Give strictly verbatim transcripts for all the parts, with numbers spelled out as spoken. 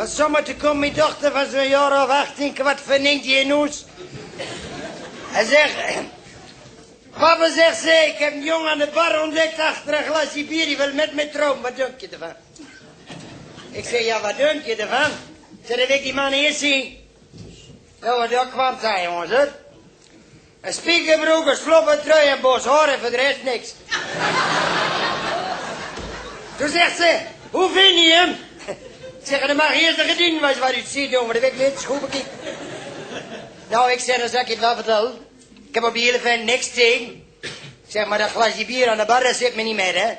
Zomaar te komen, dochter van zo'n jaar of achttien, kwart voor negen in huis. Hij zegt: "Papa," zegt ze, "ik heb een jongen aan de bar ontdekt achter een glaasje bier, die wil met me trouwen. Wat denk je ervan?" Ik zeg: "Ja, wat denk je ervan?" Zeg: "Dan wil ik die man eerst zien." Ja, wat, dat kwam zij, jongens, hè. Een spiekerbroek, een slobbertrui en bos haar en voor de rest niks. Toen zegt ze: "Hoe vind je hem?" Ik zeg: "Dan mag je eerst de gordijnen wijzen waar u het ziet, jongen, want ik weet niet goed bekijken." Nou, ik zeg, dan zal ik je het wel vertellen. Ik heb op die hele vent niks tegen. Ik zeg: "Maar dat glaasje bier aan de bar, dat zit me niet mee, hè."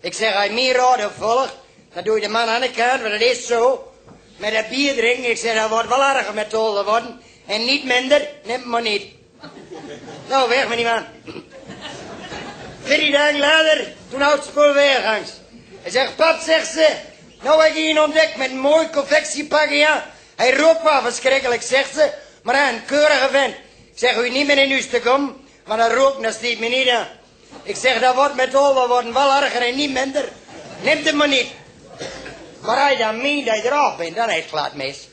Ik zeg: "Als je mijn raad volgt, dan doe je de man aan de kant, want dat is zo. Met dat bier drinken," ik zeg, "dat wordt wel erger met de oude worden. En niet minder, neem maar niet." Nou, weg met die man. Drie dagen later, toen houdt ze spul weer gangs. Hij zegt: "Pap," zegt ze, "nou heb ik hier ontdekt met een mooi confectiepakje, ja. Hij rookt wel verschrikkelijk," zegt ze, "maar een keurige vent." Ik zeg: "U niet meer in huis te komen, want hij rookt, dat stiet me niet aan." Ik zeg: "Dat wordt met ouder worden wel erger en niet minder. Neemt het maar niet." Maar als je dan meent dat je eraf bent, dan is het glad mis.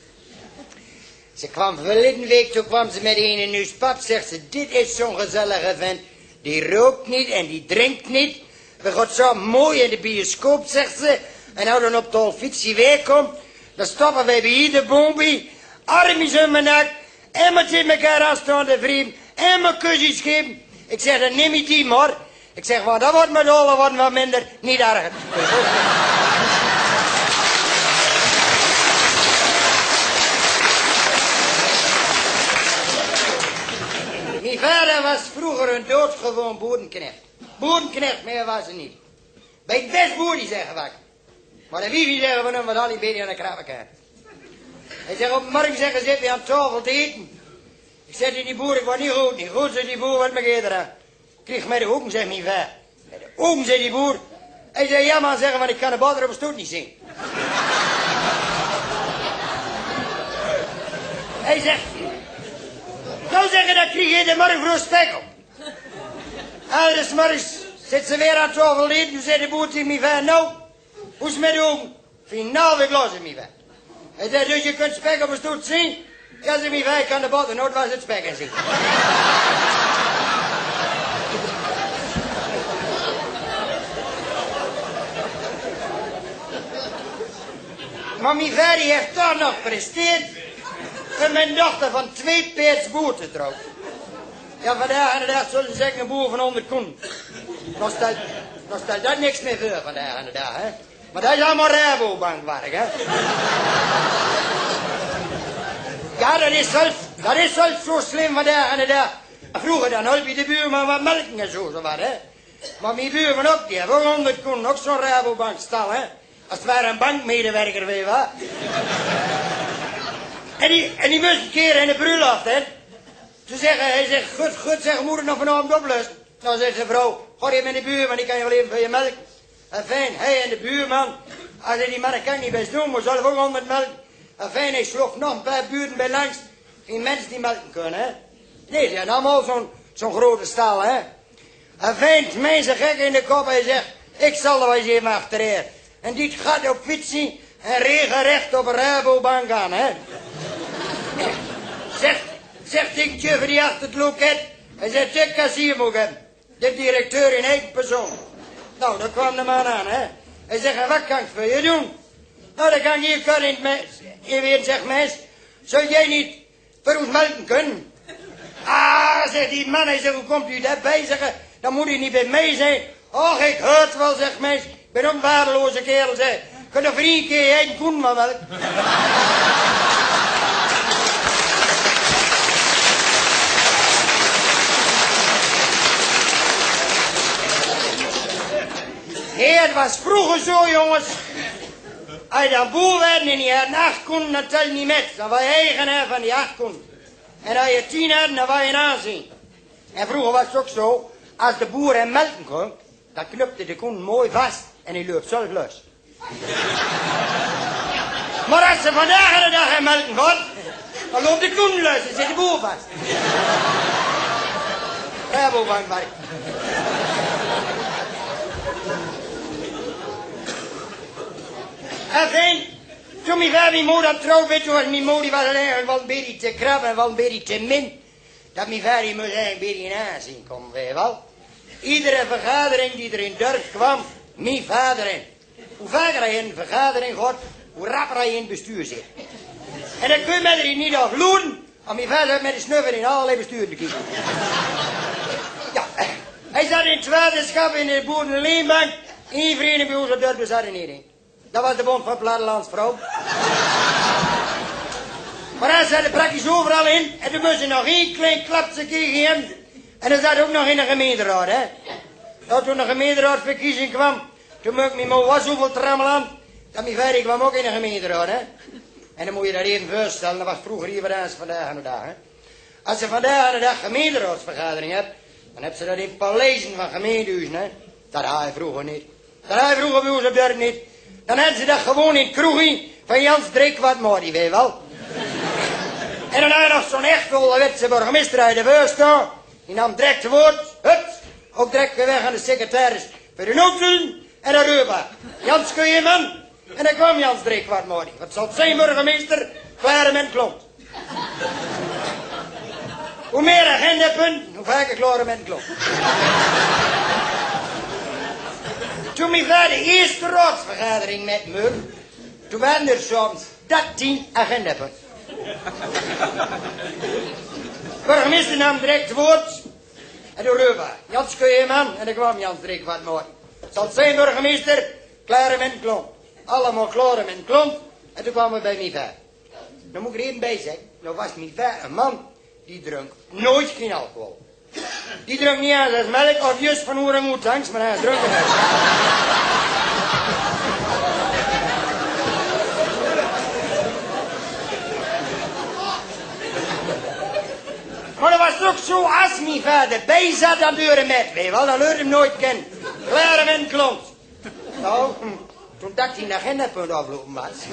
Ze kwam verleden week, toen kwam ze met een in huis. "Pap," zegt ze, "dit is zo'n gezellige vent. Die rookt niet en die drinkt niet. We gaan zo mooi in de bioscoop," zegt ze. "En als je dan op de fiets weer komt, dan stappen wij bij hier de boom bij. Arm is in mijn nek. En met elkaar aanstaande vriend. En mijn kusjes geven." Ik zeg: "Dan neem je die maar." Ik zeg: "Want dat wordt met ouder worden wel minder, niet erger." Mijn vader was vroeger een doodgewoon boerenknecht. Boerenknecht, meer was hij niet. Bij het best boer, die zeggen vaak. Maar de wifi zeggen van hem: "Wat haal je bij aan de krabbenkant?" Hij zegt: "Op morgen," zeggen ze, "zitten we aan tafel te eten." Ik zeg tegen die boer: "Ik word niet goed, niet goed," zegt die boer, "wat me eten aan. Krijg mij de ogen," zegt mijn vader. "De ogen," zegt die boer. Hij zegt: "Ja man," zeggen, "want ik kan de boter op de stoet niet zien." Hij zegt: "Nou," zeggen, "dan krijg je de morgen vroeg spek op." Elders morgens zitten ze weer aan tafel te eten. Toen zei de boer tegen mijn vader: "Nou, hoe is het met de ogen?" "Finaal weer glazen," zegt mijn vader. Hij zei: "Dus je kunt spek op de stoet zien?" "Ja," zegt mijn vader, "ik kan de boter nooit waar zit spek in zien." Maar mijn vader heeft toch nog presteerd om met een dochter van twee pers boer te trouwen. Ja, vandaag aan de dag zullen ze zeggen: een boer van honderd koen. Dan stelt, dan stelt dat niks meer voor vandaag aan de dag, hè. Maar dat is allemaal Rabobankwerk, hè. Ja, dat is zelfs, dat is zelfs zo slim vandaag aan de dag. Vroeger dan hielp je de buurman wat melken en zo, zo wat, hè. Maar mijn buurman ook, die hebben ook honderd koen, ook zo'n Rabobankstal, hè. Als het ware een bankmedewerker, weet je wel. En die, en die moest een keer in de bruiloft, hè. Toen zegt hij, hij zegt: "Goed, goed," zegt, "moet ik nog vanavond oplossen?" Nou, zegt zijn vrouw: "Ga je met de buurman, die kan je wel even voor je melk." Enfin, hij en de buurman, als hij die man kan niet best doen, maar zelf ook honderd melk. Enfin, hij sloeg nog een paar buurten bij langs. Geen mensen die melken kunnen, hè. Nee, die hadden allemaal zo'n, zo'n grote stal, hè. Enfin, mensen gek in de kop, hij zegt: "Ik zal er wel eens even achterheen." En die gaat op fietsie en regelrecht op een Rabobank aan, hè. Zegt, zegt tegen Juffer die achter het loket, hij zegt: "Dit kassier moet ik hebben. De directeur in eigen persoon." Nou, daar kwam de man aan, hè. Hij zegt: "En wat kan ik voor je doen?" "Nou, dan kan ik hier kort in het me-, even," zegt, "meis, zou jij niet voor ons melken kunnen?" "Ah," zegt die man, hij zegt: "Hoe komt u daarbij?" Zegt hij: "Dan moet u niet bij mij zijn." "Och, ik hoor het wel," zegt, "meis, ik ben ook een waardeloze kerel," zegt. "Kun je voor één keer je eigen koen maar melken?" Nee, het was vroeger zo, jongens. Als je dan boer werd en je had acht koen, dan telde je niet met. Dan was je eigenaar van die acht koen. En als je tien had, dan was je een aanzien. En vroeger was het ook zo, als de boer hem melken kon, dan knupte de koen mooi vast en hij loopt zelf los. Maar als ze vandaag aan de dag hem melken kon, dan loopt de koen los en zit de boer vast. Rabobankwerk. Enfin, Toen mien vader mien moder dat trouwt, wit je waal, mien moder die waal, eh, waal in bed te krap en waal in bed te min. Dat mien vader mien moder in bed naast hie kaom, wit je waal. Iedere vergadering die d'r in dörp kwaam, mien vader in. Wie vaker hae in vergadering geit, wie rapper hae in bestuur zit. En dan kunn mien moder die neet afloeren, en mien vader mit de snuffer in allerlei besturen te kieke. Ja, hae zaat in tweede schap in de boerenleenbank. Ien vrieën bie oos op dörp zaat hae neet in. Dat waas de Bond van Plattelandsvrouw. Mer hae zaat praktisch euveral in. En doe mós se nog ien klein klapske gaeve. En hae zaat ok nog in de gemeenteraod, hè. Doe toen de gemeenteraodverkiezing kwaam, doe maak mien moder zoeväöl trammel, dat mien vader kwaam ok in de gemeenteraod, hè. En dan mós se die dat effe veurstelle, dat waas vreuger hie, waat is vandaag d'r daag, hè. Es se vandaag d'r daag gemeenteraodsvergadering hebbe, dan hebbe ze dat in paleize van gemeentehuuze, hè. Dat hawwe ze vreuger neet. Dat hawwe ze vreuger bie oos op dörp neet. Dan hawwe ze dat gewoeën in kroegie van Jans Dreekwart Moortje, wit je waal. En dan hawwe ze nog zoeën echte aoderwetse burgemeester hie de veurste. Die nam direct 't woord. Hup. Ok direct weer weg aan de secretaris veur de notulen en de reubak. Jans Keujeman. En dan kwaam Jans Dreekwart Moortje. Waat zal 't zeen, burgemeester? Klaar, mien klont. Wie mieë agendapunte, wie vaker klaar, mien klont. Toen mien vader de eerste raodsvergadering mitmaok, doe waare d'r soms dertien agendapunte. Burgemeester nam direct 't woord. En doe reubak. Jans Keujeman, en dan kwaam Jans Dreekwart Moortje. Zal 't zeen, burgemeester? Klaar, mien klont. Allemaol klaar, mien klont. En doe kwaame ze bie mien vader. Dan mós ik d'r effe bie zègke, noe waas mien vader eine man, die drunk noeats geine alcohol. Die drunk neet anges es melk of jus van orang-oetangs, mer hae drunk 't neet. Mer doe waas 't ok zoe, es mien vader bie zaat, dan deurde hae mit, wit je waal, dan leurde hae noeats kin. Klaar, mien klont. Noe, toen dertien agendapunte afgelopen waas,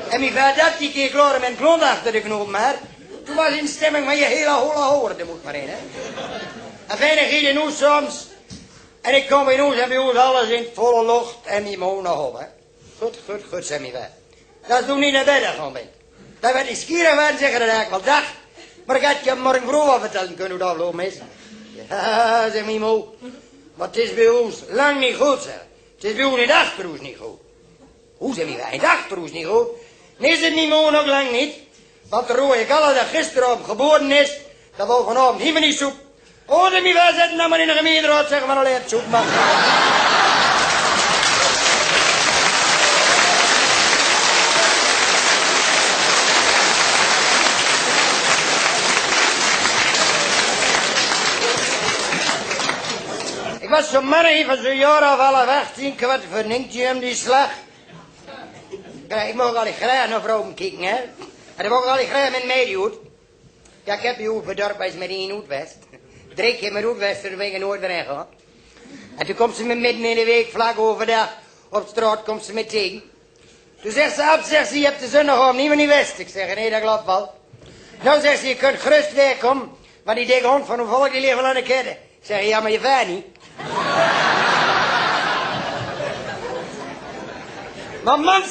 en mien vader dertien kier klaar, mien klont, achter de knoop, mer doe waas in stemming van je hele holle hoor, doe mós mer in, hè. En weinig hiel in oos soms. En ik kom in oos en bie oos alles in volle loch en mien moder nog op, hè. Good, good, good, zag mien vader. Dan doe neet nao bed gaon, mien. Dan waat is hie, waat zègke, dat hawwe ik waal gedach. Mer ik had 't je morge vreuger waal vertèlle kónne, wie dat afgelopen is. Ja, zag mien moder. Mer 't is bie oos lang neet good, zag. 't Is bie oos in 't achteroos neet good. Wie, zag mien vader, in 't achteroos neet good? Nae, zag mien moder, nog lang neet. Want de roeje kalf dat gisteraovend gebaore is, dat wol vanaovend hielemaol neet soep. O, zag mien vader, zèt 'm dan mer in de gemeenteraod, zègk, mer allein soep, man. Ik waas zoe'n man hie van zoe'n jaor of elf, achttien, kwart veur negentien óm dien slag. Ja, ik maag al graag nao vrouwe kieke, hè. En dan maag ik al graag mien meid oet. Ja, ik höb hie euver 't dörp ins mit ein oet west. Drie kier mit oet west, doe bön ik noeats weer ingegaon. En doe kump ze mich midden in de waek, vlak euverdaag, op straot kump ze mich taege. Doe zègk ze: "Ab," zègk ze, "je höbs de zóndig neet mieë oet west." Ik zègk: "Nae, dat klop waal." "Noe," zègk ze, "je kónt gerös wegkómme, want die dikke hónd van ow volk, die ligk waal aan de kedde." Ik zègk: "Ja, mer je weit neet." Mer mans,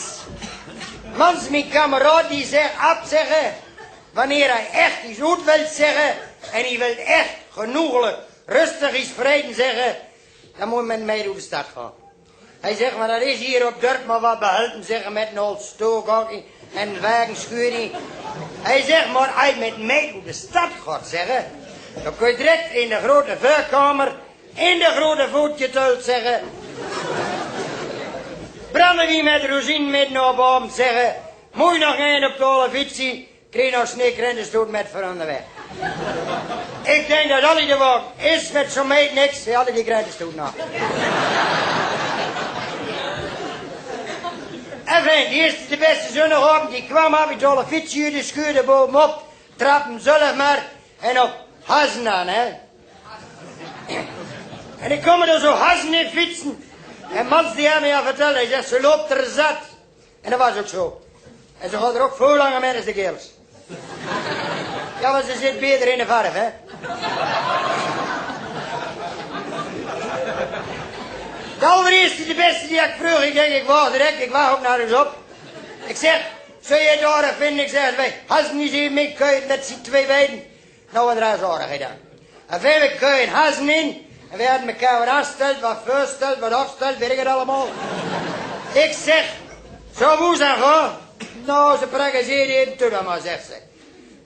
mans, mien kameraod, die zègk: "Ab," zègk, "wanneer hae ech get oet wilt," zègk, "en hae wilt ech genóglik rustig ins vrij," zègk, "dan mót hae mit mich oet de stad gaon." Hae zègk: "Mer dat is hie op 't dörp mer waal behelpen," zègk, "mit 'n oud stookhaok en wagenschuur." Hae zègk: "Mer es hae mit mich oet de stad geit," zègk, "dan kóns se direk in de groeate veurkamer in de groeate vootje tölt," zègk, "brande wie mit rozijne midden op 'n aovend," zègk, "mót nog ein op de olle fiets, krieg nog snel krentenstoot mit veur óngerweg." Ik dink dat Allie de waak is, mit zoe'n meid niks, ze Allie die krentenstoot nog. En vrind, de ierste, de bèste zóndigaovend, die kwaam af, wie de olle fiets, de schuur bovenop, trappe zelf mer en op hazen aan, hè. En doe kómme d'r zoe hazen in fietse. En mans, die haet mich al vertèld, hae zègk, ze löp d'r zat. En dat waas ok zoe. En ze gaon d'r ok väöl langer mit es de kaerels. Ja, want ze zitte baeter in de verf, hè. De allerierste, de bèste die ik vroeg, ik dink, ik waag direk, ik waag ok nörges op. Ik zeg: "Zou je het aardig vinden?" Ik zeg: "Wij hassen niet in mijn kuit met z'n twee beiden." Nou, wat raar zorg hij dan. En wij hebben kuit hassen in. En wij hadden elkaar wat aansteld, wat voorsteld, wat afsteld, weet ik het allemaal. Ik zeg: "Zo, hoe zijn we?" "Nou, ze prakken zeer even toe dan maar," zegt ze.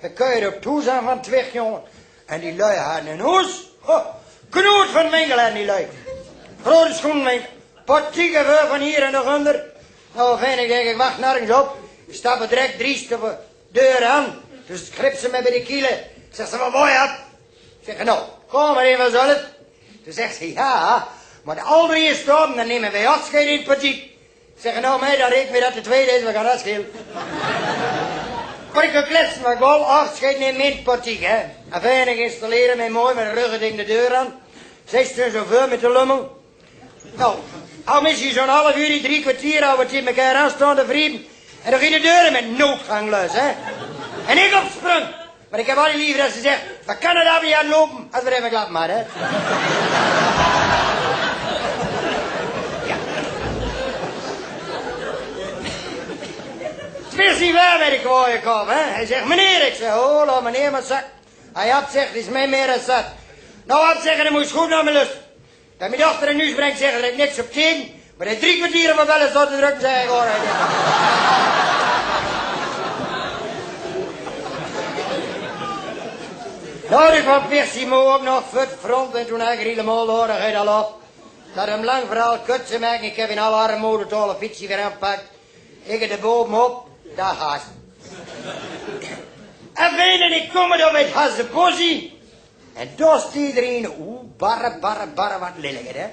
"We kunnen ook toe zijn van twintig, jongen." En die lui hadden een hoes. Ho, knoet van winkel hadden die lui. Grote schoenwinkel. Portiek en veur van hier en nog onder. Nou, fijn, ik denk, ik wacht nergens op. Ik stap direct driest op de deur aan. Dus grip ze me bij de kielen. Zegt ze: "Wat wil je?" Ik zeg: "Nou, kom maar even zelf." Toen zegt ze: "Ja, maar de allereerste om, dan nemen wij afscheid in het portiek." Ik zeg: "Nou, mij, dan reken we dat de tweede is, we gaan dat schelen." Maar ik heb lessen maar wel afscheid nemen in het portiek, hè. En fijn, ik installeer mij mooi met de rug tegen de deur aan. Zij stond zo voor me te lummelen. Nou, al misschien zo'n half uur, drie kwartier, al wat in elkaar aanstaande vrienden. En dan ging de deur met noodgang los, hè. En ik op sprong. Maar ik heb altijd liever dat ze zegt: "We kunnen daar weer aan lopen, als we even klap maar, hè." Ja. Tenminste, waar ben ik gewoon gekomen, hè? Hij zegt: "Meneer." Ik zeg: "Hola, meneer, maar zak." Hij had zegt: "Is mij meer dan zat." Nou, had zeggen, dan moet je goed naar mijn lust. Dat mijn dochter een nieuws brengt, zeggen dat ik niks op tien, maar hij drie kwartier op mijn bellen staat te drukken, zei ik: "Hoor, hij." Nou, die van Pissimo ook nog voor het front en toen eigenlijk helemaal hoor, hij al op. Dat een lang verhaal kort te maken, ik heb in alle armoede tolle fietsie weer aanpakt. Ik er bovenop, daar haast. En fijn, en ik kom er dan bij het Hazenbosje. En daar staat er een, oeh, barre, barre, barre wat lelijker, hè.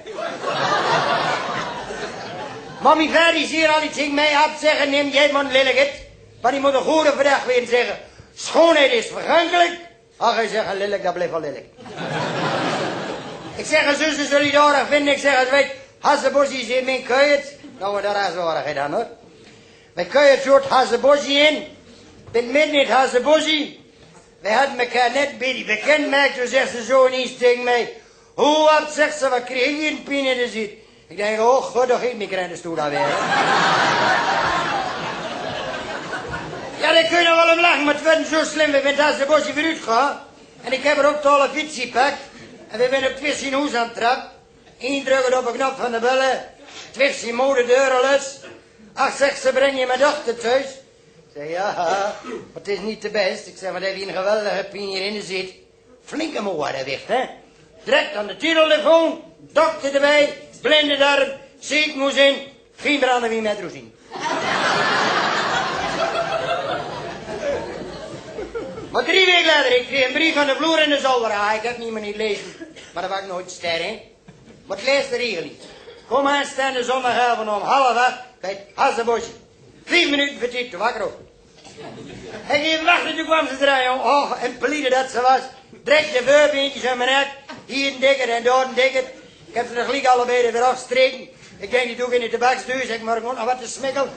Maar mijn vader zei al iets tegen mij: "Afzeggen, neem jij maar lelijk het. Maar je moet een goede vraag weer zeggen. Schoonheid is vergankelijk." Ach, hij zegt: "Lelijk, dat blijft wel lelijk." Ik zeg: "En zo, ze zullen het aardig vinden." Ik zeg: "Als wij Hazenbosje is in mijn kuit." Nou, dat is aardig dan, hoor. Wij kuit soort Hazenbosje in. Ben midden in het Hazenbosje. Wij hadden elkaar net een beetje bekend gemaakt. Toen zegt ze zo ineens tegen mij: "Hoe wat?" zegt ze, "wat krijg je een pijn in de zit?" Ik denk: "Oh god, toch geen migraine stoel daar weer." Ja, daar kun je nog wel om lachen, maar het werd zo slim. We zijn het Hazenbosje weer uitgegaan. En ik heb er ook tolle fiets gepakt. En we zijn op twee zien hoes aan het trap. Indrukken op de knop van de bellen. Twee zien moeder deur al eens. "Ach," zegt ze, "breng je mijn dochter thuis?" Ik zeg: "Ja, maar het is niet de best." Ik zeg: "Maar die heeft een geweldige pijn hier in de zit." Flinke moer, hè, wicht, hè? Direct aan de telefoon, dokter erbij, blinde darm, ziekenhuis in, geen branden wie met rozien. Maar drie weken later, ik kreeg een brief van de vloer in de zolder. Ah, ik heb niet meer niet lezen, maar dat was nooit ster, hè? Maar het laatste regeling. Kom aanstaande zondagavond om half acht bij het Hazenbosje. Vijf minuten vertiet, wakker op. Ik even wachten, toen kwam ze eraan, jong. Oh, en bliede dat ze was. Direct de veurbeentjes aan mijn nek. Hier een dikker en daar een dikker. Ik heb ze nog gelijk allebei er weer afgestreken. Ik denk, die doe ik in de tabaksdoos. Ik merk gewoon nog wat te smikkelen.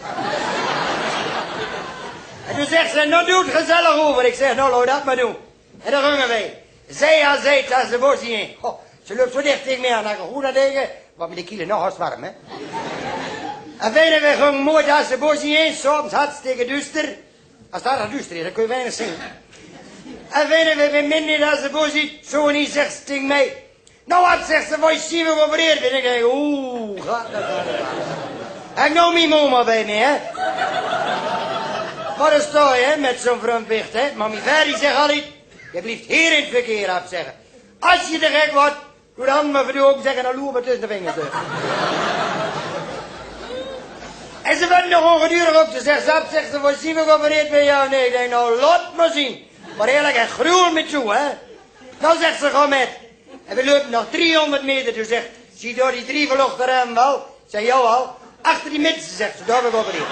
En toen zegt ze: "Nou, doe het gezellig over." Ik zeg: "Nou, laat dat maar doen." En dan gingen wij. Zij aan zij, Hazenbosje in. Goh, ze loopt zo dicht tegen mij aan, dat ik goed aan denken, want met de kielen nog hartstikke warm, hè. En fijn, wij gingen mooi het Hazenbosje in, 's avonds hartstikke duister. Als het erg duister is, dan kun je weinig zien. En fijn, we zijn midden in het Hazenbosje, zo ineens zegt ze tegen mij: "Nou wat," zegt ze, "wat is hier weer geopereerd?" En ik denk: "Oeh, gaat dat, gaat dat, gaat dat." En nou mijn mama bij mij, hè. Wat is dat, hè, met zo'n vreemd wicht, hè? Maar mijn vader zegt altijd: "Je blijft hier in het verkeer afzeggen. Als je te gek wordt, doe dan maar voor de ogen zeggen en dan loer maar tussen de vingers door." En ze werd nog ongedurig ook. Ze zegt: "Sap," zegt ze, "wat is hier weer geopereerd bij jou?" Nee, ik denk: "Nou, laat maar zien." Maar eerlijk, hij gruwel me toe, hè. Dan zegt ze: "Ga met." En we lopen nog driehonderd meter. Toen zegt ze: "Zie door die drie vlochten ramen wel?" Ik zeg: "Jawel." "Achter die mensen," zegt ze, "daar heb ik op gericht."